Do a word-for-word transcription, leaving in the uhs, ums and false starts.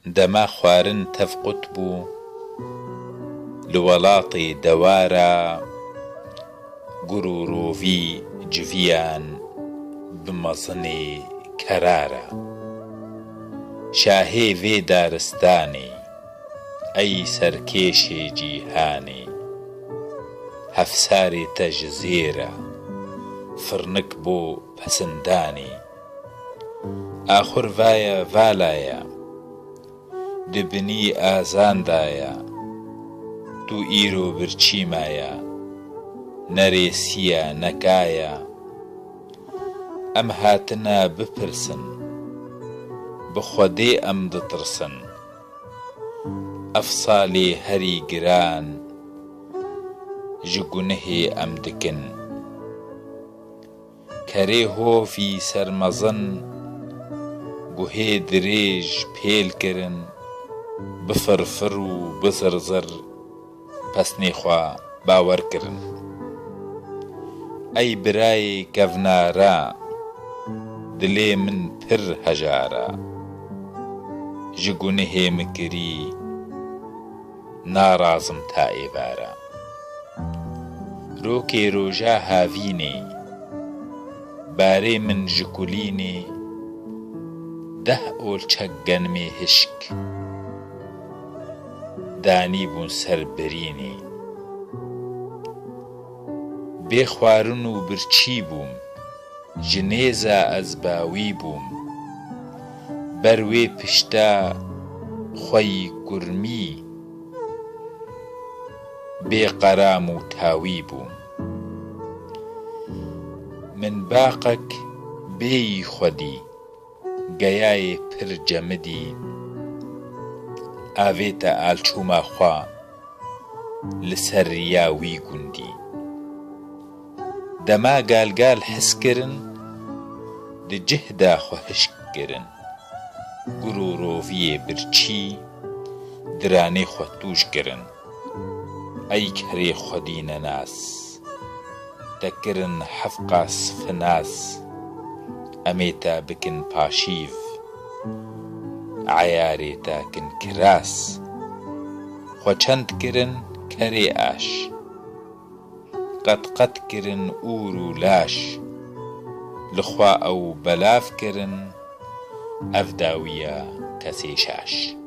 Dema xwarin tev qut bû, li welatê dewara gur û rovî civiyan bi mezinê kerara. Şahê vê daristanê, ey serkêşê cîhanê, hefsarê te ji zêr e, firnik bo pesindanê. Axur vaye valaya, di binî azan daya, tu îro birçî maya, ne rêsiya ne kaya. Em hatine bipirsin, bi Xwedê em ditirsin. Ev salê herî giran ji gunihê em dikin. Kerê hovî sermezin, guhê dirêj pêl kirin, bi firfir û bi zirzir pesnê xwe bawer kirin. Ey birayê kevnara, dilê min pir hejara, ji gunihê min kirî, narazim ta êvara. Rokê roja havînê, barê min ji kulînê, deh olçek genimê hişk, danîbûn ser birînê. Bê xwarin û birçî bûm, ji nêza ez bawî bûm. Ber wê pişta xweyî kurmî, bê qeram û tawî bûm. Min baqek bêyî xwedî, geyayê pir cemidî, avête alçûma xwe li ser riya wî gundî. Dema galgal hez kirin, di cih de xwe hişk kirin. Gur û roviyê birçî, diranê xwe tûj kirin. Ey kerê xwedî nenas, te kirin hevqas finas, em ê te bikin paşîv, eyarê te kin kiras. Xwe çend kirin kerê aş, qet qet kirin ûr û laş, li xwe ew belav kirin, ev dawiya kesê şaş.